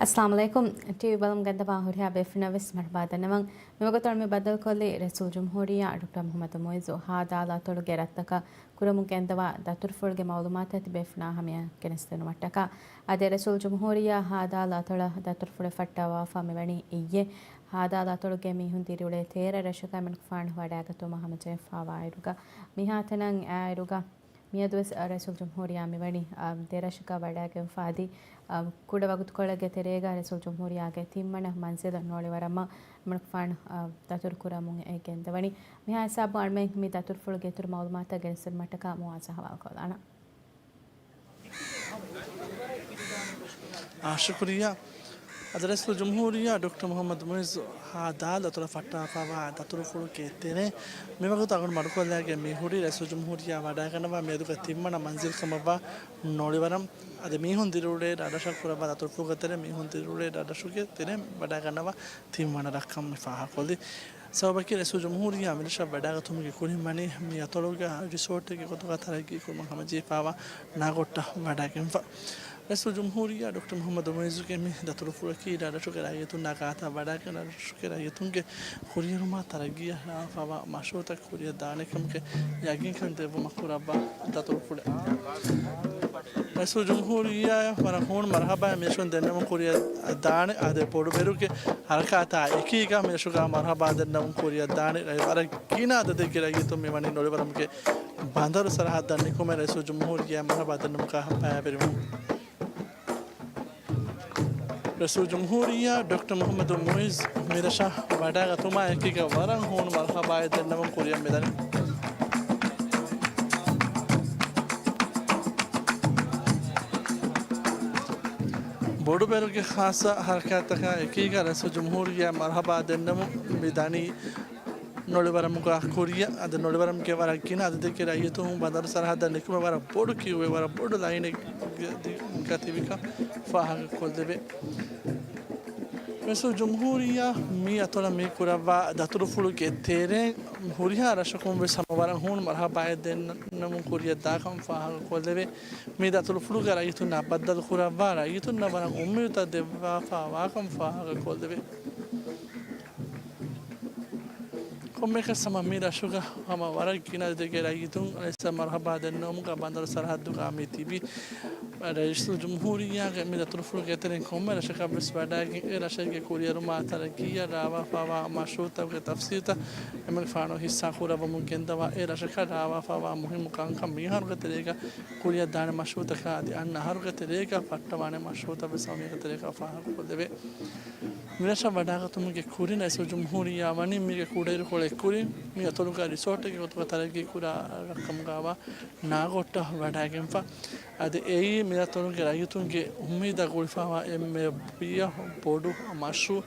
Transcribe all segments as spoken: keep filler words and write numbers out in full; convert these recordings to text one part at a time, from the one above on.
އައްސަލާމު ޢަލައިކުމް. ޓީވީ ބަލަމުން ގެންދަވާ ހުރިހާ ބޭފުޅުންނަށް ވެސް މަރުޙަބާ ދަންނަވަން. މިވަގުތު މި ބައްދަލުކޮށްލީ ރައީސުލްޖުމްހޫރިއްޔާ ޑޮކްޓަރ މުޙައްމަދު މުޢިއްޒު ހާދާލު އަތޮޅުގެ ރަށްތަކަށް ކުރަމުން ގެންދަވާ ދަތުރުފުޅުގެ މަޢުލޫމާތު އަދި ބޭފުޅުންނާ ހަމަޔަށް ގެނެސްދިނުމަށްޓަކާ. އަދި ރައީސުލްޖުމްހޫރިއްޔާ ހާދާލު އަތޮޅަށް ދަތުރުފުޅެއް ފައްޓަވާފަ މިވަނީ އިއްޔެ. ހާދާލު އަތޮޅުގެ މީހުން ދިރިއުޅޭ ތޭރަ ރަށަކަށް އެމަނިކުފާނު ވަޑައިގަތުމަށް ހަމަޖެހިފަވާއިރުގަ، މިހާތަނަށް އައިއިރުގަ، މިއަދުވެސް ރައީސުލްޖުމްހޫރިއްޔާ މިވަނީ، އާ، ދެ ރަށަކަށް ވަޑައިގެންފަ އަދި، އާ، ކުޑަ ވަގުތުކޮޅެއްގެ ތެރޭގަ ރައީސުލްޖުމްހޫރިއްޔާގެ ތިންވަނަ މަންޒިލަށް ނޮޅިވަރަމަށް އެމަނިކުފާނު، އާ، ދަތުރުކުރަމުން އެ ގެންދަވަނީ. މިހާ ހިސާބުން އަޅުމެން މި ދަތުރުފުޅުގެ އިތުރު މަޢުލޫމާތަށް ގެނެސްދިނުމަށްޓަކާ މުޢާޒަށް ހަވާލުކޮށްލާނަން. އާ، ޝުކުރިއްޔާ. އަދި ރައީސުލްޖުމްހޫރިއްޔާ ޑޮކްޓަރ މުޙައްމަދު މުޢިއްޒު ހާދާލު އަތޮޅަށް ފައްޓާފަވާ ދަތުރުފުޅުގެ ތެރޭ، މިވަގުތު އަޅުގަނޑު މަޑުކޮށްލާގެން މި ހުރީ ރައީސުލްޖުމްހޫރިއްޔާ ވަޑައިގަންނަވާ މިއަދުގެ ތިންވަނަ މަންޒިލް ކަމަށްވާ ނޮޅިވަރަމް. އަދި މީހުން ދިރިއުޅޭ ރަށްރަށަށް ކުރައްވާ ދަތުރުފުޅުގެ ތެރޭ، މީހުން ދިރިއުޅޭ ރަށްރަށުގެ ތެރޭ ވަޑައިގަންނަވާ ތިންވަނަ ރަށްކަން މި ފާހަގަކޮށްލީ. ސަބަބަކީ ރައީސުލްޖުމްހޫރިއްޔާ މިރަށަށް ވަޑައިގަތުމުގެ ކުރިން ވަނީ މި އަތޮޅުގަ ރިސޯޓެއްގެ ގޮތުގަ ތަރައްގީ ކުރުމަށް ހަމަޖެހިފަވާ ނާގޮއްޓަށް ވަޑައިގެންފަ. ރައީސުލްޖުމްހޫރިއްޔާ ޑޮކްޓަރ މުޙައްމަދު މުޢިއްޒުގެ މި ދަތުރުފުޅަކީ ރަށްރަށުގެ ރައްޔިތުންނާ ގާތަށް ވަޑައިގެން ރަށްރަށުގެ ރައްޔިތުންގެ ކުރިއެރުމާ ތަރައްގީއަށް ރާވާފަވާ މަޝްރޫޢުތައް ކުރިއަށް ދާނެ ކަމުގެ ޔަގީންކަން ދެއްވުމަށް ކުރައްވާ ދަތުރުފުޅެއް. ރައީސުލްޖުމްހޫރިއްޔާއަށް ވަރަށް ހޫނު މަރުޙަބާއެއް މިރަށުން ދެންނެވުން ކުރިއަށް ދާނެ. އާދެ، ބޮޑުބެރުގެ ހަރަކާތާ އެކީގަ މިރަށުގަ މަރުޙަބާ ދެންނެވުން ކުރިއަށް ދާނެ. ވަރަށް ގިނަ އަދަދެއްގެ ރައްޔިތުން މިވަނީ ނޮޅިވަރަމުގެ ބަނދަރު ސަރަހައްދަށް ނިކުމެ ރައީސުލްޖުމްހޫރިއްޔާ މަރުޙަބާ ދެންނެވުމުގަ ބައިވެރިވުން. ރައީސުލްޖުމްހޫރިއްޔާ ޑޮކްޓަރ މުޙައްމަދު މުޢިއްޒު މިރަށަށް ވަޑައިގަތުމާ އެކީގަ ވަރަށް ހޫނު މަރުޙަބާއެއް ދެންނެވުން ކުރިއަށް މިދަނީ. ބޮޑުބެރުގެ ޚާއްޞަ ހަރަކާތްތަކާ އެކީގަ ރައީސުލްޖުމްހޫރިއްޔާ މަރުޙަބާ ދެންނެވުން މި ދަނީ ނޮޅިވަރަމުގަ ކުރިއަށް. އަދި ނޮޅިވަރަމުގެ ވަރަށް ގިނަ އަދަދެއްގެ ރައްޔިތުން ބަނދަރު ސަރަހައްދަށް ނިކުމެ ވަރަށް ބޮޑު ކިއުވެއް، ވަރަށް ބޮޑު ލައިނެއް ގަ-، ދި-، ގަތިވިކަން ފާހަގަކޮށްލެވޭ. ރައީސުލްޖުމްހޫރިއްޔާ މި އަތޮޅަށް މި ކުރައްވާ ދަތުރުފުޅުގެ ތެރެއިން ހުރިހާ ރަށަކުން ވެސް ހަމަ ވަރަށް ހޫނު މަރުޙަބާއެއް ދެންނެވުން ކުރިއަށް ދާކަން ފާހަގަކޮށްލެވޭ. މި ދަތުރުފުޅުގަ ރައްޔިތުންނާ ބައްދަލުކުރައްވާ ރައްޔިތުންނަށް ވަރަށް އުއްމީދުތައް ދެއްވާފަ ވާކަން ފާހަގަކޮށްލެވޭ. ކޮންމެއަކަސް ހަމަ މި ރަށުގަ ހަމަ ވަރަށް ގިނަ އަދަދެއްގެ ރައްޔިތުން ރައީސަށް މަރުޙަބާ ދެންނެވުމުގަ ބަނދަރު ސަރަހައްދުގަ މި ތިބި. ރައީސުލްޖުމްހޫރިއްޔާގެ މި ދަތުރުފުޅުގެ ތެރެއިން ކޮންމެ ރަށަކަށްވެސް ވަޑައިގެން އެ ރަށެއްގެ ކުރިއެރުމާ ތަރައްގީއަށް ރާވާފަވާ މަޝްރޫޢުތަކުގެ ތަފްސީލްތައް އެމަނިކުފާނު ހިއްސާކުރައްވަމުން ގެންދަވާ އެ ރަށަކަށް ރާވާފަވާ މުހިއްމު ކަންކަން މިއަހަރުގެ ތެރޭގަ ކުރިއަށްދާނެ މަޝްރޫޢުތަކާ އަދި އަންނަ އަހަރުގެ ތެރޭގަ ފައްޓަވާނެ މަޝްރޫޢުތައްވެސް ހަމަ މީގެ ތެރޭގަ ފާހަގަކޮށްލެވޭ. މިރަށަށް ވަޑައިގަތުމުގެ ކުރިން ރައީސުލްޖުމްހޫރިއްޔާ ވަނީ މީގެ ކުޑައިރުކޮޅެއް ކުރިން މި އަތޮޅުގަ ރިސޯޓެއްގެ ގޮތުގަ ތަރައްގީ ކުރާ ރަށްކަމުގައިވާ ނާގޯއްޓަށް ވަޑައިގެންފަ. އަދި އެއީ މި އަތޮޅުގެ ރައްޔިތުންގެ އުއްމީދަށް ގުޅިފައިވާ އެންމެ ބިޔަ ބޮޑު މަޝްރޫޢު.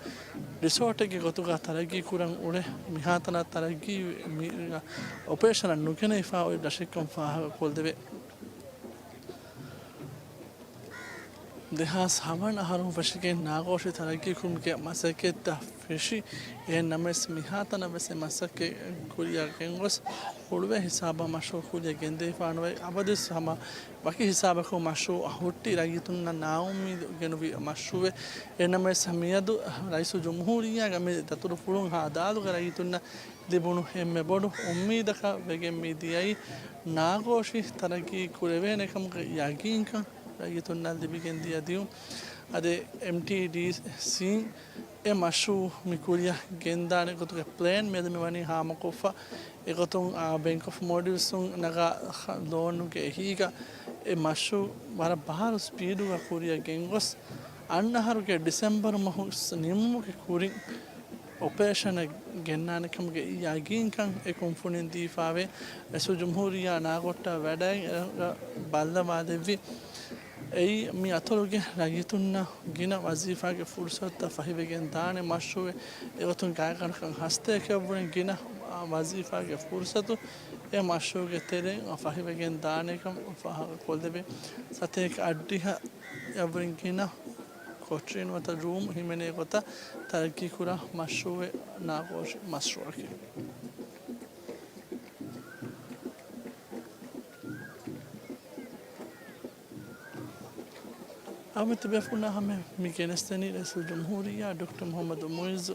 ރިސޯޓެއްގެ ގޮތުގަ ތަރައްގީ ކުރަން އުޅެ މިހާތަނަށް ތަރައްގީ މި އޮޕަރޭޝަނަށް ނުގެނެވިފައި އޮތް ރަށެއްކަން ފާހަގަކޮށްލެވޭ. ދެހާސް ހަވަނަ އަހަރުން ފެށިގެން ނާގޯށި ތަރައްގީކުރުމުގެ މަސައްކަތްތައް ފެށި، އެހެން ނަމަވެސް މިހާތަނަށް ވެސް އެ މަސައްކަތް ކުރިއަށް ގެންގޮސް ހުޅުވޭ ހިސާބަށް މަޝްރޫޢު ކުރިއަށް ގެންދެވިފާނުވެ، އަބަދުވެސް ހަމަ ވަކި ހިސާބަކުން މަޝްރޫޢު ހުއްޓި ރައްޔިތުންނަށް ނާއުއްމީދު ގެނުވި މަޝްރޫޢެއް. އެހެން ނަމަވެސް މިއަދު ރައީސުލްޖުމްހޫރިއްޔާގެ މި ދަތުރުފުޅުން ހާދާލުގެ ރައްޔިތުންނަށް ލިބުނު އެންމެ ބޮޑު އުއްމީދަކަށް ވެގެން މި ދިޔައީ، ނާގޯށި ތަރައްގީ ކުރެވޭނެ ކަމުގެ ޔަގީންކަން ރައްޔިތުންނަށް ލިބިގެން ދިޔަ ދިޔުން. އަދި އެމްޓީޑީސީން އެ މަޝްރޫޢު މި ކުރިއަށް ގެންދާނެ ގޮތުގެ ޕްލޭން މިއަދު މި ވަނީ ހާމަކޮށްފަ. އެގޮތުން، އާ، ބެންކް އޮފް މޯލްޑިވްސްއުން ނަގާ ލޯނުގެ އެހީގަ އެ މަޝްރޫޢު ވަރަށް ބާރު ސްޕީޑުގަ ކުރިއަށް ގެންގޮސް، އަންނަ އަހަރުގެ ޑިސެމްބަރު މަހު ނިމުމުގެ ކުރިން އޮޕަރޭޝަނަށް ގެންނާނެ ކަމުގެ ޔަގީންކަން އެ ކުންފުނިން ދީފާވޭ. ރައީސުލްޖުމްހޫރިއްޔާ ނާގޮއްޓަށް ވަޑައި އެ ބައްލަވާލެއްވި. އެއީ މި އަތޮޅުގެ ރައްޔިތުންނަށް ގިނަ ވަޒީފާގެ ފުރުސަތުތައް ފަހިވެގެން ދާނެ މަޝްރޫޢެއް. އެގޮތުން ގާތްގަނޑަކަށް ހަސަތޭކައަށްވުރެ ގިނަ ވަޒީފާގެ ފުރުސަތު އެ މަޝްރޫޢުގެ ތެރެއިން ފަހިވެގެން ދާނެ ކަން ފާހަގަކޮށްލެވޭ. ސަތޭކަ އަށްޑިހަ އަށްވުރެ ގިނަ ކޮޓަރި ނުވަތަ ރޫމް ހިމެނޭ ގޮތަށް ތަރައްގީކުރާ މަޝްރޫޢެއް ނާގޯށި މަޝްރޫޢަކީ. އަމިތު ބޭފުޅުންނާ ހަމަ މި ގެނެސްދެނީ ރައީސުލްޖުމްހޫރިއްޔާ ޑޮކްޓަރ މުޙައްމަދު މުޢިއްޒު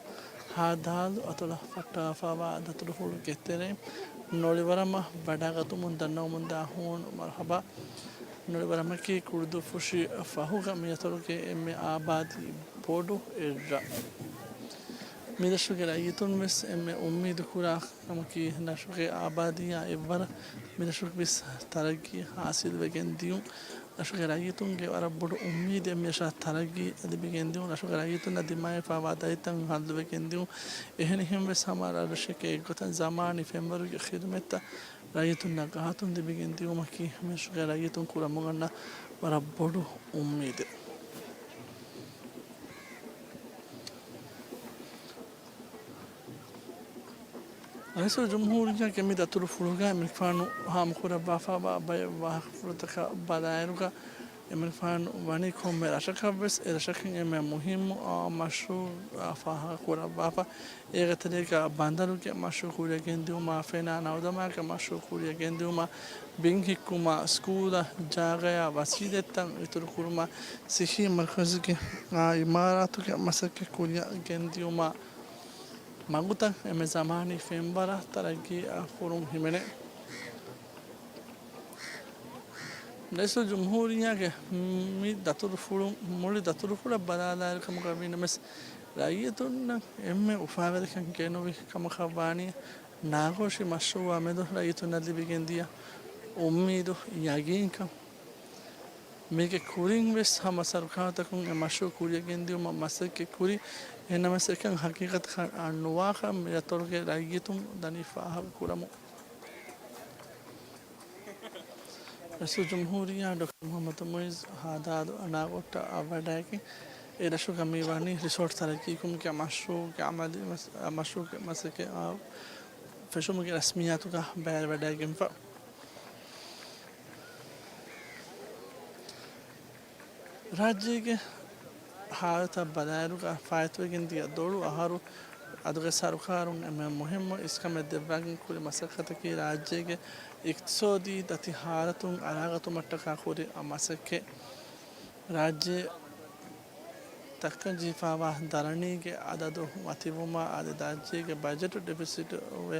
ހަދާދު އަތޮޅަށް ފައްޓާފައިވާ ދަތުރުފުޅުގެ ތެރެއިން ނޮޅިވަރަމަށް ވަޑައިގަތުމުން ދަންނަވަމުންދާ ހޫނު މަރުޙަބާ. ނޮޅިވަރަމަކީ ކުޅުދުއްފުށި ފަހުގަ މި އަތޮޅުގެ އެންމެ އާބާދީ ބޮޑު އެއްރަށް. މި ރަށުގެ ރައްޔިތުން ވެސް އެންމެ އުއްމީދު ކުރާ ކަމަކީ، ރަށުގެ އާބާދީއާ އެއްވަރަށް މި ރަށުގެ ވެސް ތަރައްގީ ހާސިލްވެގެން ދިޔުން. ރަށުގެ ރައްޔިތުންގެ ވަރަށް ބޮޑު އުއްމީދެއް މި ރަށަށް ތަރައްގީ ލިބިގެން ދިޔުން، ރަށުގެ ރައްޔިތުންނަށް ދިމާވެފައިވާ ދަތިތައް ހައްލުވެގެން ދިޔުން. އެހެނިހެން ވެސް ހަމަ ރަށެކޭ އެއްގޮތަށް ޒަމާނީ ފެންވަރުގެ ޚިދުމަތްތައް ރައްޔިތުންނަށް ގާތުން ލިބިގެން ދިޔުމަކީ މި ރަށުގެ ރައްޔިތުން ކުރަމުން އަންނަ ވަރަށް ބޮޑު އުއްމީދެއް. ރައީސުލްޖުމްހޫރިއްޔާގެ މި ދަތުރުފުޅުގައި އެމަނިކުފާނު ހާމަކުރައްވާފައިވާ ބައެއް ވާހަކަފުޅުތަކާ ބަލާއިރުގަ، އެމަނިކުފާނު ވަނީ ކޮންމެ ރަށަކަށްވެސް އެ ރަށަކަށް އެންމެ މުހިއްމު، އާ، މަޝްރޫޢާ ފާހަގަކުރައްވާފަ. އޭގެ ތެރޭގަ ބަނދަރުގެ މަޝްރޫޢު ކުރިއަށް ގެންދިއުމާ، ފެނާ ނައުދަމާގެ މަޝްރޫޢު ކުރިއަށް ގެންދިއުމާ، ބިން ހިއްކުމާ، ސްކޫލަށް ޖާގަޔާ ވަސީލަތްތައް އިތުރުކުރުމާ، ސިއްހީ މަރުކަޒުގެ، އާ، އިމާރާތުގެ މަސައްކަތް ކުރިއަށް ގެންދިއުމާ، މަގުތައް އެންމެ ޒަމާނީ ފެންވަރަށް ތަރައްގީ ކުރުން ހިމެނޭ. ރައީސުލްޖުމްހޫރިއްޔާގެ މި ދަތުރުފުޅު، މުޅި ދަތުރުފުޅަށް ބަލާލާއިރު ކަމަކަށް ވީނަމަވެސް، ރައްޔިތުންނަށް އެންމެ އުފާވެރިކަން ގެނުވި ކަމަކަށް ވާނީ، ނާގޯށި މަޝްރޫޢާ މެދު ރައްޔިތުންނަށް ލިބިގެންދިޔަ އުއްމީދު، ޔަގީންކަން. މީގެ ކުރިން ވެސް ހަމަ ސަރުކާރުތަކުން އެ މަޝްރޫޢު ކުރިއަށް ގެންދިއުމަށް މަސައްކަތް ކުރި. އެހެންނަމަވެސް، އެކަން ހަގީގަތަކަށް ނުވާކަން މި އަތޮޅުގެ ރައްޔިތުން ދަނީ ފާހަގަ ކުރަމުން. ރައީސުލްޖުމްހޫރިއްޔާ ޑޮކްޓަރ މުޙައްމަދު މުޢިއްޒު ހަދާދު އަނާގޮއްޓަށް އަށްވަޑައިގެން، އެ ރަށުގަ މިވަނީ ރިސޯޓް ތަރައްގީކުރުމުގެ މަޝްރޫޢުގެ ޢަމަލީ މަސް-، މަޝްރޫޢުގެ މަސައްކަތް ފެށުމުގެ ރަސްމިއްޔާތުގަ ބައިވެވަޑައިގެންފަ. ރާއްޖޭގެ ހާލަތަށް ބަލާއިރުގަ، ފާއިތުވެގެން ދިޔަ ދޮޅު އަހަރު އަދުގެ ސަރުކާރުން އެންމެ މުހިއްމު އިސްކަމެއް ދެއްވާގެން ކުރި މަސައްކަތަކީ، ރާއްޖޭގެ އިޤްތިޞާދީ ދަތި ހާލަތުން އަރާގަތުމަށްޓަކާ ކުރި މަސައްކަތް. ރާއްޖެ ދައްކަން ޖެހިފައިވާ ދަރަނީގެ އަދަދު މަތިވުމާ، އަދި ރާއްޖޭގެ ބަޖެޓު ޑެފިސިޓު ވެ،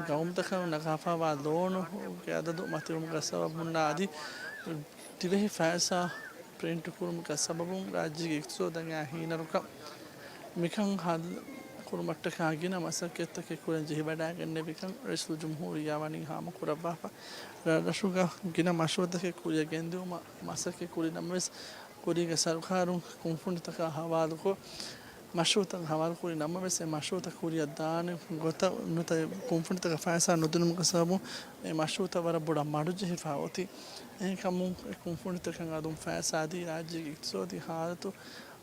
ގައުމުތަކަށް ނަގާފައިވާ ލޯނުގެ އަދަދު މަތިވުމުގެ ސަބަބުންނާ، އަދި ދިވެހި ފައިސާ ޕްރިންޓު ކުރުމުގެ ސަބަބުން ރާއްޖޭގެ އިޤްތިޞާދަށް އައި ހީނަރުކަން. މިކަން ހައްލު ކުރުމަށްޓަކާ ގިނަ މަސައްކަތްތަކެއް ކުރަން ޖެހިވަޑައިގެންނެވިކަން ރައީސުލްޖުމްހޫރިއްޔާ ވަނީ ހާމަކުރައްވާފަ. ރަށުގަ ގިނަ މަޝްރޫޢުތަކެއް ކުރިއަށް ގެންދިއުމަށް މަސައްކަތް ކުރި ނަމަވެސް، ކުރީގެ ސަރުކާރުން ކުންފުނިތަކާ ހަވާލުކޮށް، މަޝްރޫޢުތައް ހަވާލުކުރި ނަމަވެސް، އެ މަޝްރޫޢުތައް ކުރިއަށް ދާނެ ގޮތަށް ނުވަތަ ކުންފުނިތަކަށް ފައިސާ ނުދިނުމުގެ ސަބަބުން އެ މަޝްރޫޢުތައް ވަރަށް ބޮޑަށް މަޑުޖެހިފަ އޮތީ. އެހެންކަމުން އެ ކުންފުނިތަކަށް އަލުން ފައިސާ ދީ، ރާއްޖޭގެ އިޤްތިޞާދީ ހާލަތު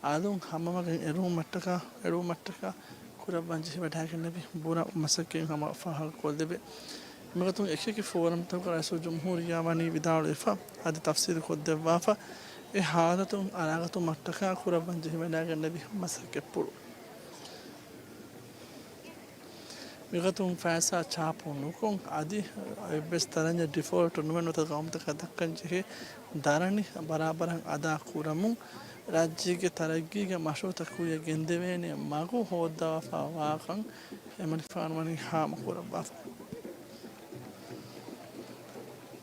އަލުން ހަމަވަގެން އެޅުމަށްޓަކާ، އެޅުމަށްޓަކާ ކުރައްވަން ޖެހިވަޑައިގެންނެވި ބުރަ މަސައްކަތް ހަމަ ފާހަގަކޮށްލެވޭ. މިގޮތުން އެކިއެކި ފޯރަމްތަކުގަ ރައީސުލްޖުމްހޫރިއްޔާ ވަނީ ވިދާޅުވެފަ، އަދި ތަފްސީލު ކޮށްދެއްވާފަ، އެ ހާލަތުން އަރާގަތުމަށްޓަކާ ކުރައްވަން ޖެހިވަޑައިގެންނެވި މަސައްކަތްޕުޅު. މިގޮތުން ފައިސާ ޗާޕު ނުކޮށް، އަދި އެއްވެސް ދަރަންޏެއް ޑިފޯލްޓު ނުވެ ނުވަތަ ގައުމުތަކަށް ދައްކަން ޖެހޭ ދަރަނި ބަރާބަރަށް އަދާ ކުރަމުން، ރާއްޖޭގެ ތަރައްގީގެ މަޝްރޫޢުތައް ކުރިއަށް ގެންދެވޭނެ މަގު ހޯއްދަވާފަ ވާކަން އެމަނިކުފާނު ވަނީ ހާމަކުރައްވާފަ.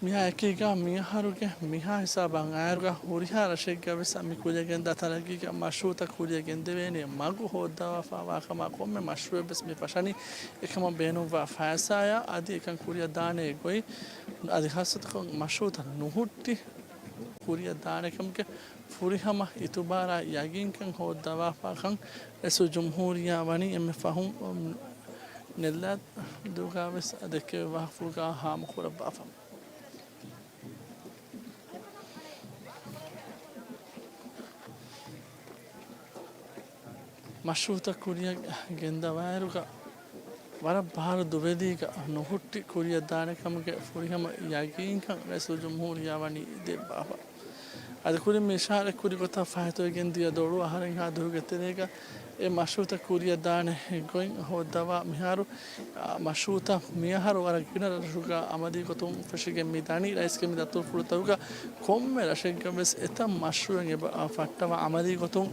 މިއާ އެކީގަ މިއަހަރުގެ މިހާ ހިސާބަށް އައިރުގަ ހުރިހާ ރަށެއްގަ ވެސް މި ކުރިއަށް ގެންދާ ތަރައްގީގެ މަޝްރޫޢުތައް ކުރިއަށް ގެންދެވޭނެ މަގު ހޯއްދަވާފަ ވާކަމަށް ކޮންމެ މަޝްރޫޢެއް ވެސް މި ފަށަނީ އެކަމަށް ބޭނުންވާ ފައިސާޔާ އަދި އެކަން ކުރިއަށް ދާނެ ގޮތް އަދި ހާއްސަތަކުން މަޝްރޫޢުތައް ނުހުއްޓި ކުރިއަށް ދާނެ ކަމުގެ ފުރިހަމަ އިތުބާރާ ޔަގީންކަން ހޯއްދަވާފާކަން ރައީސުލްޖުމްހޫރިއްޔާ ވަނީ އެންމެ ފަހުން ނެއްލާ ދުވަހުގަ ވެސް ދެއްކެވި ވާހަކަފުޅުގަ ހާމަކުރައްވާފަ. މަޝްރޫޢުތައް ކުރިއަށް ގެންދަވާއިރުގަ ވަރަށް ބާރު ދުވެލީގަ ނުހުއްޓި ކުރިއަށް ދާނެ ކަމުގެ ފުރިހަމަ ޔަގީންކަން ރައީސުލްޖުމްހޫރިއްޔާ ވަނީ ދެއްވާފަ. އަދި ކުރިން މި އިޝާރަތް ކުރި ގޮތަށް ފާއިތުވެގެން ދިޔަ ދޮޅު އަހަރެއްހާ ދުވަހުގެ ތެރޭގަ އެ މަޝްރޫޢުތައް ކުރިއަށް ދާނެ ގޮތް ހޯއްދަވާ މިހާރު، އާ، މަޝްރޫޢުތައް މިއަހަރު ވަރަށް ގިނަ ރަށްރަށުގަ އަމަލީ ގޮތުން ފެށިގެން މި ދަނީ. ރައީސްގެ މި ދަތުރުފުޅުތަކުގަ ކޮންމެ ރަށެއްގަ ވެސް އެތައް މަޝްރޫޢެއް އެބަ، އާ، ފައްޓަވާ އަމަލީ ގޮތުން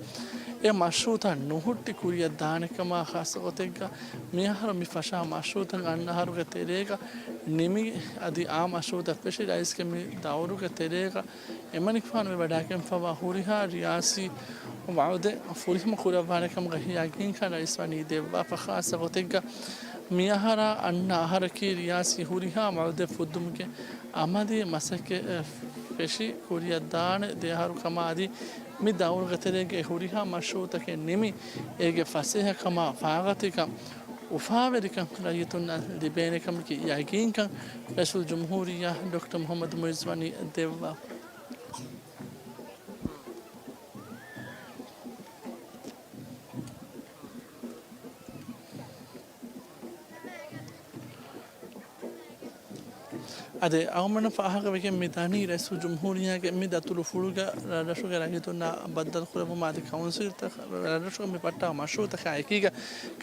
އެ މަޝްރޫޢުތައް ނުހުއްޓި ކުރިއަށް ދާނެ ކަމަށް ޚާއްޞަ ގޮތެއްގަ މިއަހަރު މި ފަށާ މަޝްރޫޢުތައް އަންނަ އަހަރުގެ ތެރޭގަ ނިމި، އަދި އާ މަޝްރޫޢުތައް ފެށި ރައީސްގެ މި ދައުރުގެ ތެރޭގަ އެމަނިކުފާނު މި ވަޑައިގެންފަވާ ހުރިހާ ރިޔާސީ ވަޢުދެއް ފުރިހަމަ ކުރައްވާނެ ކަމުގެ ޔަގީންކަން ރައީސް ވަނީ ދެއްވާފަ. ޚާއްޞަ ގޮތެއްގަ މިއަހަރާ އަންނަ އަހަރަކީ ރިޔާސީ ހުރިހާ ވަޢުދެއް ފުއްދުމުގެ އަމަލީ މަސައްކަތް ފެށި ކުރިއަށް ދާނެ ދެ އަހަރު ކަމަށް އަދި މި ދައުރުގެ ތެރޭގައި ހުރިހާ މަޝްރޫޢުތަކެއް ނިމި އޭގެ ފަސޭހަކަމާ ފާގަތިކަން އުފާވެރިކަން ރައްޔިތުންނަށް ލިބޭނެ ކަމަކީ ޔަގީންކަން ރައީސުލްޖުމްހޫރިއްޔާ ޑޮކްޓަރ މުޙައްމަދު މުޢިއްޒު ވަނީ ދެއްވާފަ. އަދި އަޅުގަނޑު ފާހަގަވެގެން މި ދަނީ ރައީސުލްޖުމްހޫރިއްޔާގެ މި ދަތުރުފުޅުގަ ރަށްރަށުގެ ރައްޔިތުންނާ ބައްދަލުކުރެއްވުމާ އަދި ކައުންސިލްތައް، ރަށްރަށުގަ މި ފައްޓާ މަޝްރޫޢުތަކާ އެކީގަ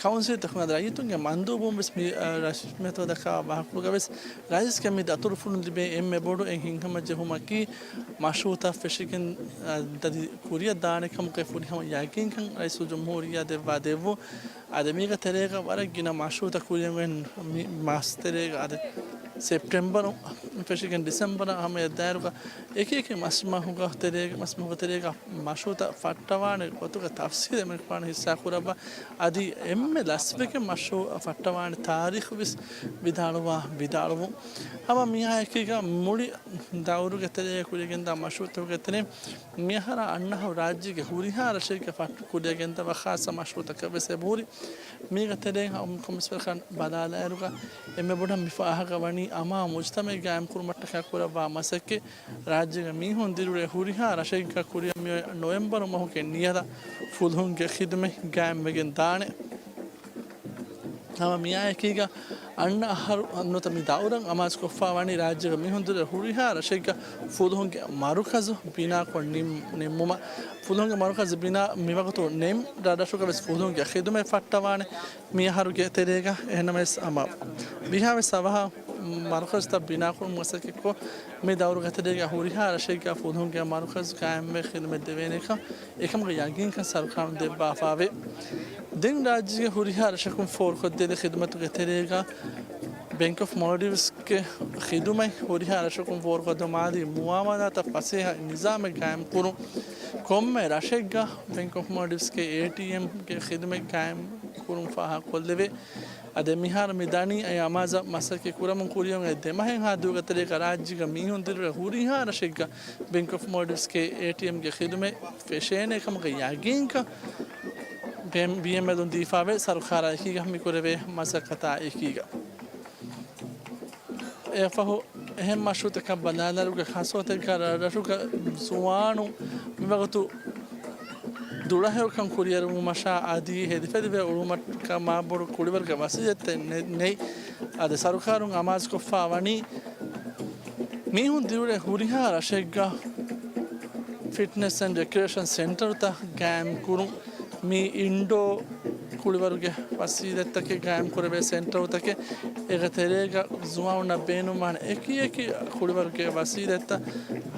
ކައުންސިލްތަކުން އަދި ރައްޔިތުންގެ މަންދޫބުން ވެސް މި، އަ، ރަސްމިއްޔާތު ދައްކާ ވާހަކަފުޅުގަ ވެސް ރައީސްގެ މި ދަތުރުފުޅުން ލިބޭ އެންމެ ބޮޑު އެއް ހިތްހަމަޖެހުމަކީ މަޝްރޫޢުތައް ފެށިގެން، އަ، އަދި ކުރިއަށް ދާނެ ކަމުގެ ފުރިހަމަ ޔަގީންކަން ރައީސުލްޖުމްހޫރިއްޔާ ދެއްވާ ދެއްވުން. އަދި މީގެ ތެރޭގަ ވަރަށް ގިނަ މަޝްރޫޢުތައް ކުރިއަށް އޮތް މި މަސް ތެރޭގަ އަދި ސެޕްޓެމްބަރު ފެށިގެން ޑިސެމްބަރ ހަމަޔަށް ދާއިރުގަ އެކި އެކި މަސްމަހުގަ ތެރޭގަ، މަސްމަހުގެ ތެރޭގަ މަޝްރޫޢުތައް ފައްޓަވާނެ ގޮތުގެ ތަފްސީލް އެމަނިކުފާނު ހިއްސާ ކުރައްވާ. އަދި އެންމެ ލަސްވެގެން މަޝްރޫޢު ފައްޓަވާނެ ތާރީޚު ވެސް ވިދާޅުވާ، ވިދާޅުވުން. ހަމަ މިއާއެކީގަ މުޅި ދައުރުގެ ތެރޭގަ ކުރިއަށް ގެންދާ މަޝްރޫޢުތަކުގެ ތެރެއިން މިއަހަރާ އަންނަ އަހަރު ރާއްޖޭގެ ހުރިހާ ރަށެއްގަ ފައްޓަ ކުރިއަށް ގެންދަވާ ޚާއްޞަ މަޝްރޫޢުތަކެއް ވެސް އެބަހުރި. މީގެ ތެރެއިން އައުމު ކޮމިސަރަކަށް ބަލާލާއިރުގަ އެންމެ ބޮޑަށް މި ފާހަގަވަނީ އަމާ މުޖުތަމަޢެއް ގާއިމް ކުރުމަށްޓަކާ ކުރައްވާ މަސައްކަތް، ރާއްޖޭގެ މީހުން ދިރިއުޅޭ ހުރިހާ ރަށެއްގަ ކުރިއަށް މިއޮތް ނޮވެމްބަރު މަހުގެ ނިޔަލަށް ފުލުހުންގެ ޚިދުމަތް ގާއިމްވެގެން ދާނެ. ހަމަ މިއާއެކީގަ އަންނަ އަހަރު ނުވަތަ މި ދައުރަށް އަމާޒުކޮށްފާވަނީ ރާއްޖޭގެ މީހުން ދިރިއުޅޭ ހުރިހާ ރަށެއްގަ ފުލުހުންގެ މަރުކަޒު ބިނާކޮށް ނިން-، ނިންމުމަށް. ފުލުހުންގެ މަރުކަޒު ބިނާ މިވަގުތު ނެތް ރަށްރަށުގަ ވެސް ފުލުހުންގެ ޚިދުމަތް ފައްޓަވާނެ މި އަހަރުގެ ތެރޭގަ. އެހެންނަމަވެސް ހަމަ ވީހާވެސް އަވަހަށް މަރުކަޒުތައް ބިނާކުރުމުގެ މަސައްކަތްކޮށް، މި ދައުރުގެ ތެރޭގަ ހުރިހާ ރަށެއްގަ ފުލުހުންގެ މަރުކަޒު ގާއިމްވެ ޚިދުމަތް ދެވޭނެކަން އެކަމުގެ ޔަގީންކަން ސަރުކާރުން ދެއްވާފައެވެ. ދެން ރާއްޖޭގެ ހުރިހާ ރަށަކުން ފޯރުކޮށްދޭނެ ޚިދުމަތުގެ ތެރޭގަ ބެންކް އޮފް މޯލްޑިވްސްގެ ޚިދުމަތް ހުރިހާ ރަށަކުން ފޯރުކޮށްދިނުމާއި މުއާމަލާތަށް ފަސޭހަ ނިޒާމެއް ގާއިމްކުރުން. ކޮންމެ ރަށެއްގަ ބެންކް އޮފް މޯލްޑިވްސްގެ އޭޓީއެމްގެ ޚިދުމަތް ގާއިމް ކުރުން ފާހަގަކޮށްލެވޭ. އަދި މިހާރު މި ދަނީ އައި އަމާޒަށް މަސައްކަތް ކުރަމުން ކުރިއަށް އޮތް ދެމަހެއްހާ ދުވަހުގެ ތެރޭގަ ރާއްޖޭގަ މީހުން ދިރިއުޅޭ ހުރިހާ ރަށެއްގަ ބެންކް އޮފް މޯލްޑިވްސްގެ އޭޓީއެމްގެ ޚިދުމަތް ފެށޭނެ ކަމުގެ ޔަގީންކަން ބެ-، ބީއެމްއެލުން ދީފާވޭ ސަރުކާރާ އެކީގަ މި ކުރެވޭ މަސައްކަތާ އެކީގަ. އެއަށްފަހު އެހެން މަޝްރޫޢުތަކަށް ބަލާލާއިރުގަ ޚާއްޞަ ގޮތެއްގަ ރަށްރަށުގަ ޒުވާނުން މިވަގުތު ދުޅަހެޔޮކަން ކުރިއެރުވުމަށާ އަދި ހެދިފެލިވެ އުޅުމަށްޓަކާ މާބޮޑު ކުޅިވަރުގެ ވަސީލަތްތައް ނެ-، ނެތް. އަދި ސަރުކާރުން އަމާޒުކޮށްފާ ވަނީ މީހުން ދިރިއުޅޭ ހުރިހާ ރަށެއްގަ ފިޓްނެސް އެންޑް ރެކްރިއޭޝަން ސެންޓަރުތައް ގާއިމް ކުރުން. މި އިންޑޯ ކުޅިވަރުގެ ވަސީލަތްތަކެއް ގާއިމް ކުރެވޭ ސެންޓަރުތަކެއް، އޭގެ ތެރޭގަ ޒުވާނުންނަށް ބޭނުންވާނެ އެކި އެކި ކުޅިވަރުގެ ވަސީލަތްތައް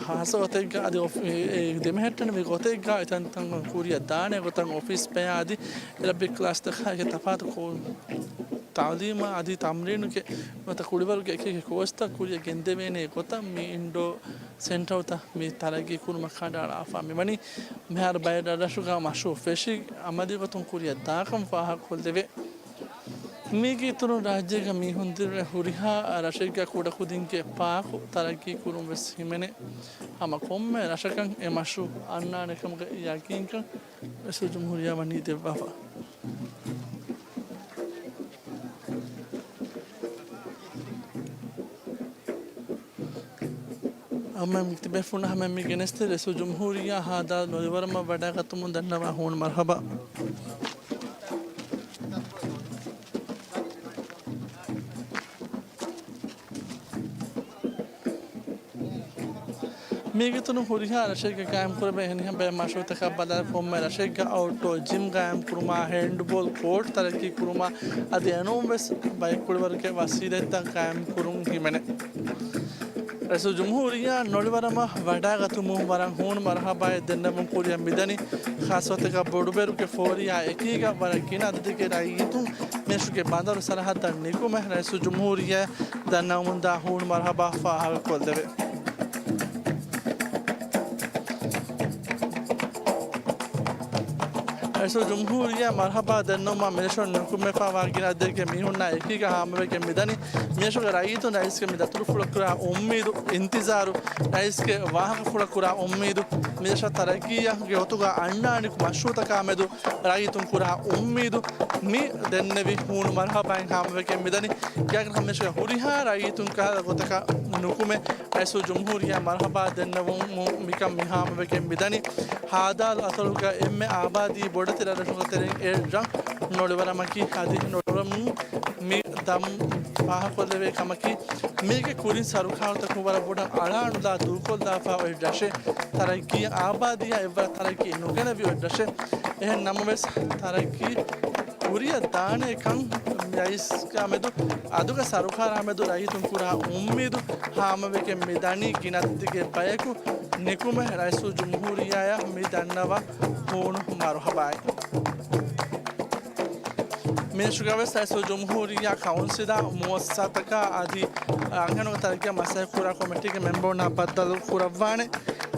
ޚާއްޞަ ގޮތެއްގަ އަދި އޮފީ-، އެ، ދެމެހެއްޓެނިވި ގޮތެއްގަ އެތަންތަން ކުރިއަށް ދާނެ ގޮތަށް އޮފީސް ބަޔާ އަދި އެރަބިކް ކްލާސްތަކާއި ތަފާތު ކޯ-، ތަޢުލީމާ އަދި ތަމްރީނުގެ ނުވަތަ ކުޅިވަރުގެ އެކި އެކި ކޯސްތައް ކުރިއަށް ގެންދެވޭނެ ގޮތަށް މި އިންޑޯ ސެންޓަރުތައް މި ތަރައްގީ ކުރުމަށް ކަނޑައަޅާފަ. މިވަނީ މިހާރު ބައެއް ރަށްރަށުގަ މަޝްރޫޢު ފެށި އަމަލީ ގޮތުން ކުރިއަށް ދާކަން ފާހަގަކޮށްލެވޭ. މީގެ އިތުރުން ރާއްޖޭގަ މީހުން ދިރިއުޅޭ ހުރިހާ ރަށެއްގަ ކުޑަކުދިންގެ ޕާކު ތަރައްގީ ކުރުން ވެސް ހިމެނޭ. ހަމަ ކޮންމެ ރަށަކަށް އެ މަޝްރޫޢު އަންނާނެ ކަމުގެ ޔަގީންކަން ރައީސުލްޖުމްހޫރިއްޔާ ވަނީ ދެއްވާފަ. އަމެން ތިބޭފުޅުން ހަމަ މި ގެނެސްދޭ ރައީސުލްޖުމްހޫރިއްޔާ ހާދަ ނޮލިވަރަމަށް ވަޑައިގަތުމުން ދަންނަވާ ހޫނު މަރުޙަބާ. މީގެ ތުރުން ހުރިހާ ރަށެއްގަ ގާއިމްކުރެވޭ އެހެނިހެން ބައެއް މަޝްރޫއުތަކާ ބަލާލާ ކޮންމެ ރަށެއްގަ އައުޓްޑޯ ޖިމް ގާއިމްކުރުމާ، ހޭންޑްބޯލް ކޯޓް ތަރައްގީކުރުމާ އަދި އެނޫންވެސް ބައެއްކުޅިވަރުގެ ވަސީލަތްތައް ގާއިމްކުރުން ހިމެނޭ. ރައީސުލްޖުމްހޫރިއްޔާ ނޮޅިވަރަމަށް ވަޑައިގަތުމުން ވަރަށް ހޫނު މަރުހަބާއެއް ދެންނެވުން ކުރިއަށް މިދަނީ. ޚާއްޞަ ގޮތަކަށް ބޮޑުބެރުގެ ފޯރިއާ އެކީގަ ވަރަށް ގިނަ އަދަދެއްގެ ރައްޔިތުން މިރަށުގެ ބަނދަރު ސަރަހައްދަށް ނިކުމެ ރައީސުލްޖުމްހޫރިއްޔާ ދަންނަވަމުންދާ ހޫނު މަރުހަބާ ފާހަގަކޮށްލެވޭ. ރައީސުލްޖުމްހޫރިއްޔާ މަރުހަބާ ދެންނެވުމަށް މިރަށުން ނިކުމެފައިވާ ގިނަ އަދަދެއްގެ މީހުންނާ އެކީގަ ހާމަވެގެން މިދަނީ. މިރަށުގެ ރައްޔިތުން ރައީސްގެ މި ދަތުރުފުޅަށް ކުރާ އުއްމީދު، އިންތިޒާރު، ރައީސްގެ ވާހަކަފުޅަށް ކުރާ އުއްމީދު، މިރަށަށް ތަރައްގީއެއްގެ ގޮތުގަ އަންނާނެ މަޝްރޫއުތަކާ މެދު ރައްޔިތުން ކުރާ އުއްމީދު މި ދެންނެވި ހޫނު މަރުހަބާއިން ހާމަވެގެން މިދަނީ. ގާތްގަނޑަކަށް މިރަށުގެ ހުރިހާ ރައްޔިތުން ކަހަލަ ގޮތަކަށް ނުކުމެ، ރައީސުލްޖުމްހޫރިއްޔާ މަރުހަބާ ދެންނެވުމުން މިކަން މި ހާމަވެގެން މިދަނީ. ހާދާލު އަތޮޅުގަ އެންމެ އާބާދީ ބޮޑެތި ރަށްރަށުގެ ތެރެއިން އެއް ރަށް ނޮޅިވަރަމަކީ. އަދި ނޮޅިވަރަމުން މި ދަން ފާހަގަކޮށްލެވޭ ކަމަކީ، މީގެ ކުރިން ސަރުކާރުތަކުން ވަރަށް ބޮޑަށް އަޅާނުލާ ދޫކޮށްލާފަ އޮތް ރަށެއް، ތަރައްގީ އާބާދީއާ އެއްވަރަށް ތަރައްގީ ނުގެނެވި އޮތް ރަށެއް. އެހެން ނަމަވެސް، ތަރައްގީ ކުރިއަށް ދާނެ ކަން ރައީސްގާ މެދު އަދުގެ ސަރުކާރާ މެދު ރައްޔިތުން ކުރާ އުއްމީދު ހާމަވެގެން މިދަނީ. ގިނަ އަދަދެއްގެ ބަޔަކު ނިކުމެ ރައީސުލްޖުމްހޫރިއްޔާއަށް މި ދަންނަވާ ހޫނު މަރުހަބާއިން. މިރަށުގަވެސް ރައީސުލްޖުމްހޫރިއްޔާ ކައުންސިލާ މުއައްސަސާތަކާ އަދި އަންހެނުންގެ ތަރައްގީއަށް މަސައްކަތްކުރާ ކޮމިޓީގެ މެމްބަރުންނާ ބައްދަލު ކުރައްވާނެ.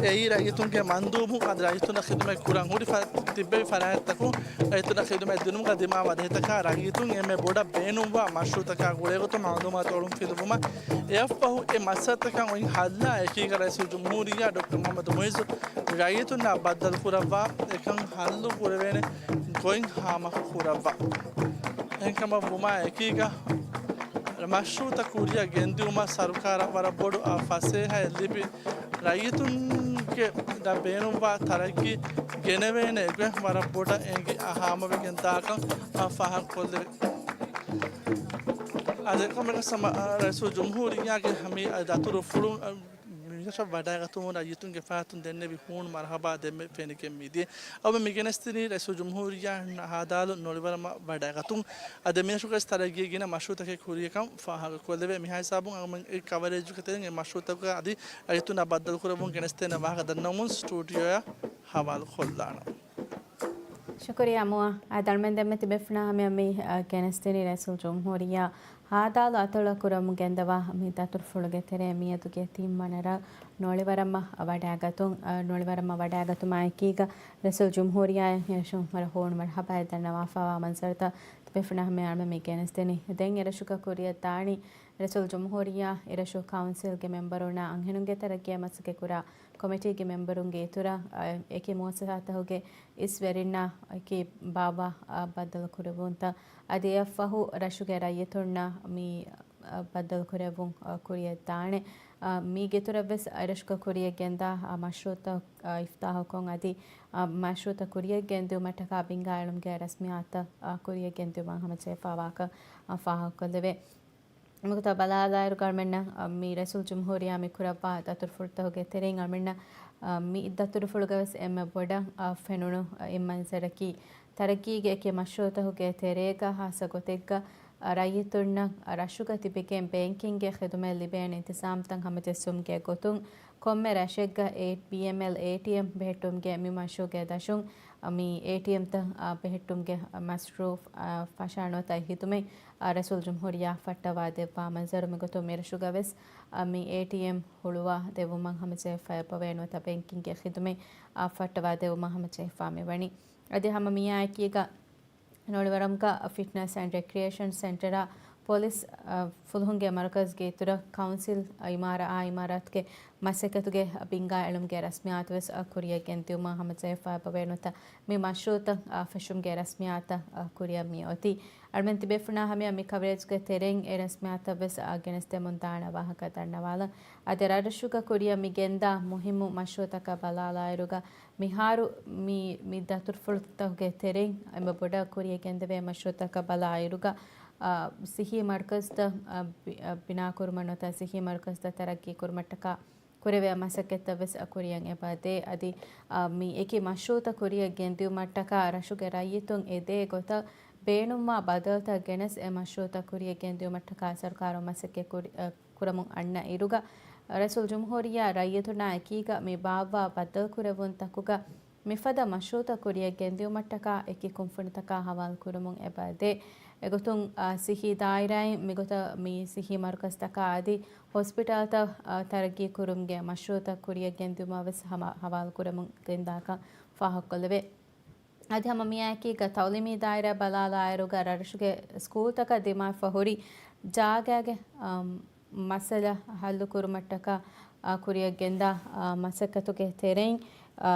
އެއީ ރައްޔިތުންގެ މަންދޫބުން އަދި ރައްޔިތުންނަށް ޚިދުމަތް ކުރަން ހުރި ފަ-، ތިއްބެވި ފަރާތްތަކުން ރައްޔިތުންނަށް ޚިދުމަތް ދިނުމުގަ ދިމާވާ ބަދަހިތަކާ ރައްޔިތުން އެންމެ ބޮޑަށް ބޭނުންވާ މަޝްރޫއުތަކާ ގުޅޭގޮތުން މައުލޫމާތު އޮޅުން ފިލުވުމަށް އެއަށްފަހު އެ މައްސަލަތަކަށް އޮތް ހައްލާ އެކީގަ ރައީސުލްޖުމްހޫރިއްޔާ ޑޮކްޓަރ މުޙައްމަދު މުޢިއްޒު ރައްޔިތުންނާ ބައްދަލުކުރައްވާ އެކަން ހައްލު ކުރެވޭނެ ގޮތް ހާމަކުރައްވާ. އެހެންކަމަށް ވުމާ އެކީގަ މަޝްރޫއުތައް ކުރިއަށް ގެންދިއުމަށް ސަރުކާރަށް ވަރަށް ބޮޑު، އާ، ފަސޭހައެއް ލިބި، ރައްޔިތުންގެ ދަށް ބޭނުންވާ ތަރައްގީ ގެނެވޭނެ ގޮތް ވަރަށް ބޮޑަށް އެނގި، އާ، ހާމަވެގެން ދާކަން، އާ، ފާހަގަކޮށްލެވި. އާ، އެކަމަކު ރައީސުލްޖުމްހޫރިއްޔާގެ ހަމީ ދަތުރުފުޅުން، އާ، މިރަށަށް ވަޑައިގަތުމުން ރައްޔިތުންގެ ފަރާތުން ދެންނެވި ހޫނު މަރުހަބާ ދެންމެ ފެނިގެން މިދިޔަ. އަޅުގަނޑު މި ގެނެސްދިނީ ރައީސުލްޖުމްހޫރިއްޔާ ހާދާލު ނޮޅިވަރަމަށް ވަޑައިގަތުން. އަދި މިރަށުގައި ތަރައްގީގެ ގިނަ މަޝްރޫއުތަކެއް ކުރިޔަކަން ފާހަގަކޮށްލެވޭ. މިހާ ހިސާބުން އަޅުގަނޑު އެ ކަވަރޭޖުގެ ތެރެއިން އެ މަޝްރޫއުތަކުގަ އަދި ރައްޔިތުންނާ ބައްދަލުކުރެއްވުން ގެނެސްދޭނެ ވާހަކަ ދަންނަވަމުން ސްޓޫޑިއޯއަށް ހަވާލުކޮށްލާނަން. ޝުކުރިއްޔާ މުއާ. އަދި އަޅުގަނޑުމެން ދެންމެ ތިބޭފުޅުންނާ ހަމަޔަށް މި، އަ، ގެނެސްދިނީ ރައީސުލްޖުމްހޫރިއްޔާ ހާދާލު އަތޮޅަށް ކުރަމުން ގެންދަވާ މި ދަތުރުފުޅުގެ ތެރޭ މިއަދުގެ ތިންވަނަ ރަށް ނޮޅިވަރަމަށް ވަޑައިގަތުން، އަ، ނޮޅިވަރަމަށް ވަޑައިގަތުމާ އެކީގަ ރައީސުލްޖުމްހޫރިއްޔާއަށް އެރަށުން ވަރަށް ހޫނު މަރުހަބާއެއް ދަންނަވާފައިވާ މަންޒަރުތައް ތިބޭފުޅުންނާ ހަމަޔަށް އަޅުގަނޑުމެން މި ގެނެސްދިނީ. ދެން އެރަށުގަ ކުރިއަށް ދާނީ ރައީސުލްޖުމްހޫރިއްޔާ އެރަށު ކައުންސިލްގެ މެމްބަރުންނާ އަންހެނުންގެ ތަރައްގީއަށް މަސައްކަތްކުރާ ކޮމިޓީގެ މެމްބަރުންގެ އިތުރަށް، އަ، އެކި މުއައްސަސާތަކުގެ އިސް ވެރިންނާ އެކި ބާއްވާ، އަ، ބައްދަލު ކުރެއްވުންތައް އަދި އެއަށްފަހު ރަށުގެ ރައްޔިތުންނަށް މި، އަ، ބައްދަލު ކުރެއްވުން، އަ، ކުރިއަށް ދާނެ. އަ، މީގެ އިތުރަށްވެސް އެރަށުގަ ކުރިއަށް ގެންދާ، އަ، މަޝްރޫއުތައް، އަ، އިފްތާޙުކޮށް އަދި، އަ، މަޝްރޫއުތައް ކުރިއަށް ގެންދިއުމަށްޓަކާ ބިންގާ އެޅުމުގެ ރަސްމިއްޔާތުތައް، އަ، ކުރިއަށް ގެންދިއުމަށް ހަމަޖެހިފައިވާކަން، އަ، ފާހަގަކޮށްލެވޭ. މިގޮތަށް ބަލާލާއިރު އަޅުގަނޑުމެންނަށް، އަ، މި ރައީސުލްޖުމްހޫރިއްޔާ މި ކުރައްވާ ދަތުރުފުޅުތަކުގެ ތެރެއިން އަޅުގަނޑުމެންނަށް، އަ، މި ދަތުރުފުޅުގަވެސް އެންމެ ބޮޑަށް، އަ، ފެނުނު، އަ، އެއް މަންޒަރަކީ، ތަރައްގީގެ އެކި މަޝްރޫއުތަކުގެ ތެރޭގަ ހާއްސަ ގޮތެއްގަ، އަ، ރައްޔިތުންނަށް، އަ، ރަށުގަ ތިބެގެން ބޭންކިންގގެ ޚިދުމަތް ލިބޭނެ އިންތިޒާމްތައް ހަމަޖެއްސުމުގެ ގޮތުން، ކޮންމެ ރަށެއްގަ އޭ-، ބީއެމްއެލް އޭޓީއެމް ބެހެއްޓުމުގެ މި މަޝްރޫޢުގެ ދަށުން، މި އޭޓީއެމްތައް ބެހެއްޓުމުގެ މަސްރޫފް ފަށާނުވަތައް ހިދުމަތް ރައީސުލްޖުމްހޫރިއްޔާ ފައްޓަވާ ދެއްވާ މަންޒަރު މިގޮތުން މިރަށުގަވެސް މި އޭޓީއެމް ހުޅުވާ ދެއްވުމަށް ހަމަޖެހިފައި އެބަވޭނުވަތަ ބޭންކިންގގެ ޚިދުމަތް ފައްޓަވާ ދެއްވުމަށް ހަމަޖެހިފާ މިވަނީ. އަދި ހަމަ މިއާ އެކީގަ ނޮޅިވަރަމުގަ ފިޓްނަސް އެންޑް ރެކްރިއޭޝަން ސެންޓަރ ޕޮލިސް، އަ، ފުލުހުންގެ މަރުކަޒުގެ އިތުރަށް ކައުންސިލް އިމާރާ، އާ އިމާރާތުގެ މަސައްކަތުގެ ބިންގާ އެޅުމުގެ ރަސްމިއްޔާތުވެސް، އަ، ކުރިއަށް ގެންދިއުމަށް ހަމަޖެހިފައި އެބަވޭނުތަ މި މަޝްރޫޢުތައް، އަ، ފެށުމުގެ ރަސްމިއްޔާތަށް، އަ، ކުރިއަށް މި އޮތީ. އަޅުމެން ތިބޭފުޅުންނާ ހަމަޔަށް މި ކަވަރޭޖުގެ ތެރެއިން އެ ރަސްމިއްޔާތައްވެސް، އަ، ގެނެސްދެމުން ދާނެ ވާހަކަ ދަންނަވާލަން. އަދި ރަށްރަށުގަ ކުރިއަށް މި ގެންދާ މުހިއްމު މަޝްރޫޢުތަކަށް ބަލާލާއިރުގަ، މިހާރު މި، މި ދަތުރުފުޅުތަކުގެ ތެރެއިން އެންމެ ބޮޑަށް ކުރިއަށް ގެންދެވޭ މަޝްރޫޢުތަކަށް ބަލާއިރުގަ، އާ، ސިއްހީ މަރުކަޒުތައް، އާ، ބި-، އާ، ބިނާކުރުމަށް ނުވަތަ ސިއްހީ މަރުކަޒުތައް ތަރައްގީ ކުރުމަށްޓަކާ ކުރެވޭ މަސައްކަތްތައް ވެސް ކުރިއަށް އެބަ ދޭ. އަދި އަ، މި އެކި މަޝްރޫޢުތައް ކުރިއަށް ގެންދިއުމަށްޓަކާ ރަށުގެ ރައްޔިތުން އެ ދޭ ގޮތަށް ބޭނުންވާ ބަދަލުތައް ގެނެސް އެ މަޝްރޫޢުތައް ކުރިއަށް ގެންދިއުމަށްޓަކާ ސަރުކާރުން މަސައްކަތް ކުރި-، އަ، ކުރަމުން އަންނަ އިރުގަ، ރައީސުލްޖުމްހޫރިއްޔާ ރައްޔިތުންނާ އެކީގަ މި ބާއްވާ ބައްދަލުކުރެއްވުންތަކުގަ މިފަދަ މަޝްރޫޢުތައް ކުރިއަށް ގެންދިއުމަށްޓަކާ އެކި ކުންފުނިތަކާ ހަވާލު ކުރަމުން އެބަ ދޭ. އެގޮތުން، އާ، ސިއްހީ ދާއިރާއިން މިގޮތަށް މި ސިއްހީ މަރުކަޒްތަކާ އަދި ހޮސްޕިޓަލްތައް، އާ، ތަރައްގީ ކުރުމުގެ މަޝްރޫޢުތައް ކުރިއަށް ގެންދިއުމަށް ވެސް ހަމަ ހަވާލު ކުރަމުން ގެންދާކަން ފާހަގަކޮށްލެވޭ. އަދި ހަމަ މިއާއެކީގަ ތައުލީމީ ދާއިރާ ބަލާލާއިރުގަ ރަށުގެ ސްކޫލްތަކަށް ދިމާވެފަ ހުރި ޖާގާގެ، އަ، މައްސަލަ ހައްލުކުރުމަށްޓަކާ، އަ، ކުރިއަށް ގެންދާ، އަ، މަސައްކަތުގެ ތެރެއިން، އަ،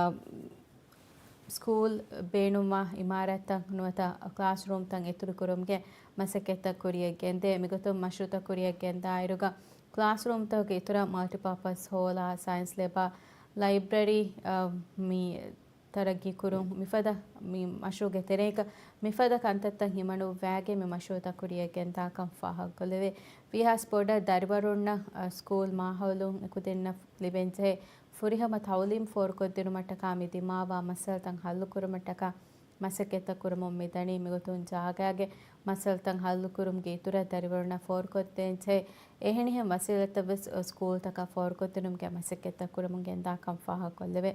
ސްކޫލް ބޭނުންވާ އިމާރާތްތައް ނުވަތަ ކްލާސްރޫމްތައް އިތުރުކުރުމުގެ މަސައްކަތްތައް ކުރިއަށް ގެންދޭ. މިގޮތުން މަޝްރޫޢުތައް ކުރިއަށް ގެންދާއިރުގަ ކްލާސްރޫމްތަކުގެ އިތުރަށް މަލްޓިޕާޕަސް ހޯލާ، ސައިންސް ލެބާ، ލައިބްރަރީ، އަ، މި ތަރައްގީ ކުރުން މިފަދަ މި މަޝްރޫޢުގެ ތެރޭގަ މިފަދަ ކަންތައްތައް ހިމަނުއްވާގެން މި މަޝްރޫޢުތައް ކުރިއަށް ގެންދާކަން ފާހަގަކޮށްލެވޭ. ވީހާވެސް ބޮޑަށް ދަރިވަރުންނަށް، އަ، ސްކޫލް މާހައުލުން އެކުދިންނަށް ލިބެންޖެހޭ ފުރިހަމަ ތައުލީމް ފޯރުކޮށްދިނުމަށްޓަކާ މި ދިމާވާ މައްސަލަތައް ހައްލުކުރުމަށްޓަކާ މަސައްކަތްތައް ކުރަމުން މިދަނީ. މިގޮތުން ޖާގާގެ މައްސަލަތައް ހައްލުކުރުމުގެ އިތުރަށް ދަރިވަރުންނަށް ފޯރުކޮށްދޭންޖެހޭ އެހެނިހެން ވަސީލަތްތައް ވެސް ސްކޫލްތަކަށް ފޯރުކޮށްދިނުމުގެ މަސައްކަތްތައް ކުރަމުން ގެންދާކަން ފާހަގަކޮށްލެވޭ.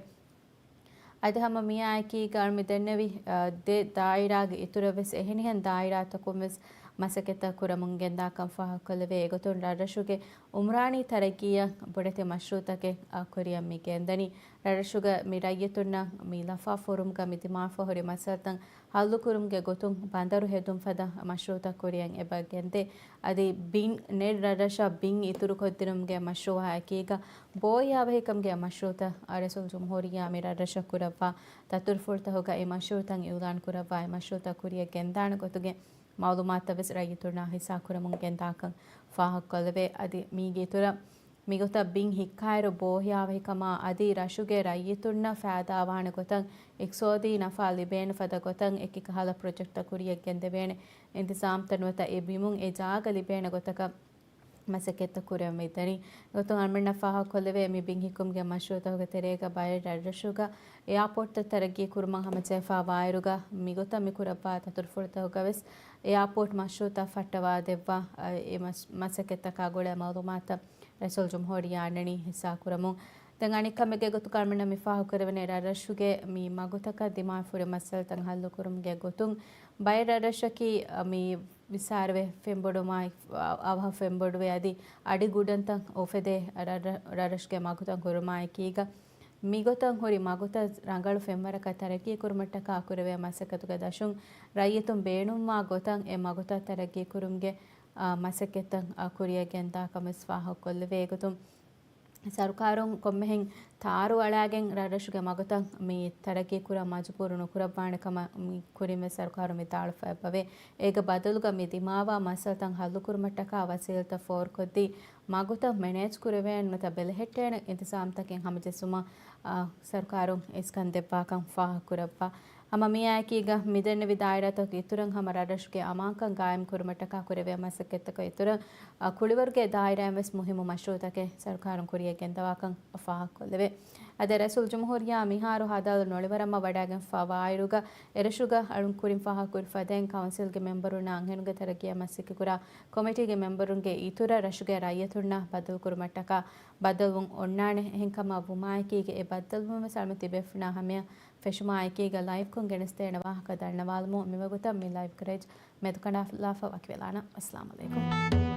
އަދި ހަމަ މިއާއެކީގަ މި ދެންނެވި، އަ، ދެ ދާއިރާގެ އިތުރަށް ވެސް އެހެނިހެން ދާއިރާތަކުން ވެސް މަސައްކަތްތައް ކުރަމުން ގެންދާކަން ފާހަގަކޮށްލެވޭ. އެގޮތުން ރަށްރަށުގެ އުމްރާނީ ތަރައްގީއަށް ބޮޑެތި މަޝްރޫޢުތަކެއް، އަ، ކުރިއަށް މި ގެންދަނީ. ރަށްރަށުގަ މި ރައްޔިތުންނަށް މި ލަފާ ފުރުމުގަ މި ދިމާވެފަ ހުރި މައްސަލަތައް ހައްލުކުރުމުގެ ގޮތުން ބަނދަރު ހެދުން ފަދަ މަޝްރޫޢުތައް ކުރިއަށް އެބަ ގެންދޭ. އަދި ބިން ނެޓް ރަށްރަށަށް ބިން އިތުރުކޮށްދިނުމުގެ މަޝްރޫޢާ އެކީގަ ބޯހިޔާވަހިކަމުގެ މަޝްރޫޢުތައް ރައީސުލްޖުމްހޫރިއްޔާ މި ރަށްރަށަށް ކުރައްވާ ދަތުރުފުޅުތަކުގައި މަޝްރޫޢުތައް އިއުލާން ކުރައްވާ އެ މަޝްރޫޢުތައް ކުރިއަށް ގެންދާނެ ގޮތުގެ މައުލޫމާތުތައް ވެސް ރައްޔިތުންނާ ހިއްސާކުރަމުން ގެންދާކަން ފާހަގަކޮށްލެވޭ. އަދި މީގެ އިތުރަށް މިގޮތަށް ބިން ހިއްކާއިރު ބޯހިޔާވަހިކަމާ އަދި ރަށުގެ ރައްޔިތުންނަށް ފައިދާވާނެ ގޮތަށް އިޤްތިޞާދީ ނަފާ ލިބޭނެ ފަދަ ގޮތަށް އެކި ކަހަލަ ޕްރޮޖެކްޓްތައް ކުރިއަށް ގެންދެވޭނެ އިންތިޒާމްތައް ނުވަތަ އެ ބިމުން އެ ޖާގަ ލިބޭނެ ގޮތަކަށް މަސައްކަތްތައް ކުރެވެމެދަނީ. ގޮތުން އަޅުމެންނަށް ފާހަގަކޮށްލެވޭ، މި ބިން ހިއްކުމުގެ މަޝްރޫޢުތަކުގެ ތެރޭގަ ބައެއް ރަށްރަށުގަ އެއާޕޯޓްތައް ތަރައްގީ ކުރުމަށް ހަމަޖެހިފަ ވާއިރުގަ މިގޮތަށް މި ކުރައްވާ ދަތުރުފުޅުތަކުގަ ވެސް އެއާޕޯޓް މަޝްރޫޢުތައް ފައްޓަވާ ދެއްވާ، އެ މަސް-، މަސައްކަތްތަކާ ގުޅޭ މައުލޫމާތަށް ރައީސުލްޖުމްހޫރިއްޔާ އަންނަނީ ހިއްސާކުރަމުން. ދެން އަނެއްކަމެއްގެ ގޮތުގަ އަޅުމެންނަށް މި ފާހަގަކުރެވެނީ ރަށްރަށުގެ މި މަގުތަކަށް ދިމާވެފަ ހުރި މައްސަލަތައް ހައްލުކުރުމުގެ ގޮތުން ބައެއް ރަށްރަށަކީ މި ވިސާރަވެ ފެންބޮޑުވުމާއި، އަވަހަށް ފެންބޮޑުވެ އަދި އަޑި ގުޑަންތައް އުފެދޭ ރަށް-، ރަށްރަށުގެ މަގުތައް ހުރުމާއެކީގަ، މިގޮތަށް ހުރި މަގުތައް ރަނގަޅު ފެންވަރަކަށް ތަރައްގީ ކުރުމަށްޓަކާ ކުރެވޭ މަސައްކަތުގެ ދަށުން ރައްޔިތުން ބޭނުންވާ ގޮތަށް އެ މަގުތައް ތަރައްގީ ކުރުމުގެ، އާ، މަސައްކަތްތައް، އާ، ކުރިއަށް ގެންދާ ކަމެއް ފާހަގަކޮށްލެވޭ. އެގޮތުން ސަރުކާރުން ކޮންމެހެން ތާރު އަޅާގެން ރަށްރަށުގެ މަގުތައް މި ތަރައްގީ ކުރަން މަޖުބޫރު ނުކުރައްވާނެ ކަމަށް މި ކުރިން ވެސް ސަރުކާރުން ވިދާޅުވެފަ އެބަވޭ. އޭގެ ބަދަލުގަ މި ދިމާވާ މައްސަލަތައް ހައްލުކުރުމަށްޓަކާ ވަސީލަތްތައް ފޯރުކޮށްދީ، މަގުތައް މެނޭޖް ކުރެވޭނެ ނުވަތަ ބެލެހެއްޓޭނެ އިންތިޒާމްތަކެއް ހަމަޖެއްސުމަށް، އާ، ސަރުކާރުން އިސްކަން ދެއްވާކަން ފާހަގަކުރައްވާ. ހަމަ މިއާއެކީގަ މިދެންނެވި ދާއިރާތަކުގެ އިތުރަށް ހަމަ ރަށްރަށުގެ އަމާންކަން ގާއިމް ކުރުމަށްޓަކާ ކުރެވޭ މަސައްކަތްތަކަށް އިތުރަށް، އަ، ކުޅިވަރުގެ ދާއިރާއިން ވެސް މުހިއްމު މަޝްރޫޢުތަކެއް ސަރުކާރުން ކުރިއަށް ގެންދަވާކަން ފާހަގަކޮށްލެވޭ. އަދި ރައީސުލްޖުމްހޫރިއްޔާ މިހާރު ހަދާލު ނޮޅިވަރަމަށް ވަޑައިގެންފަ ވާއިރުގަ، އެރަށުގަ އަޅުން ކުރިން ފާހަގަކުރި ފަދައިން ކައުންސިލްގެ މެމްބަރުންނާ އަންހެނުންގެ ތަރައްގީއަށް މަސައްކަތްކުރާ ކޮމިޓީގެ މެމްބަރުންގެ އިތުރަށް ރަށުގެ ރައްޔިތުންނާ ބައްދަލުކުރުމަށްޓަކާ ބައްދަލުވުން އޮންނާނެ. އެހެންކަމަށް ވުމާއެކީގަ އެ ބައްދަލުވުން ވެސް އަޅުމެން ތިބޭފުޅުންނާ ހަމަޔަށް ފެށުމާއެކީގަ ލައިވްކޮށް ގެނެސްދޭނެ ވާހަކަ ދަންނަވާލުމުން މިވަގުތަށް މި ލައިވް ކަރައިޖް މެދުކަނޑާލާފަ ވަކިވެލާނަން. އައްސަލާމު ޢަލައިކުމް.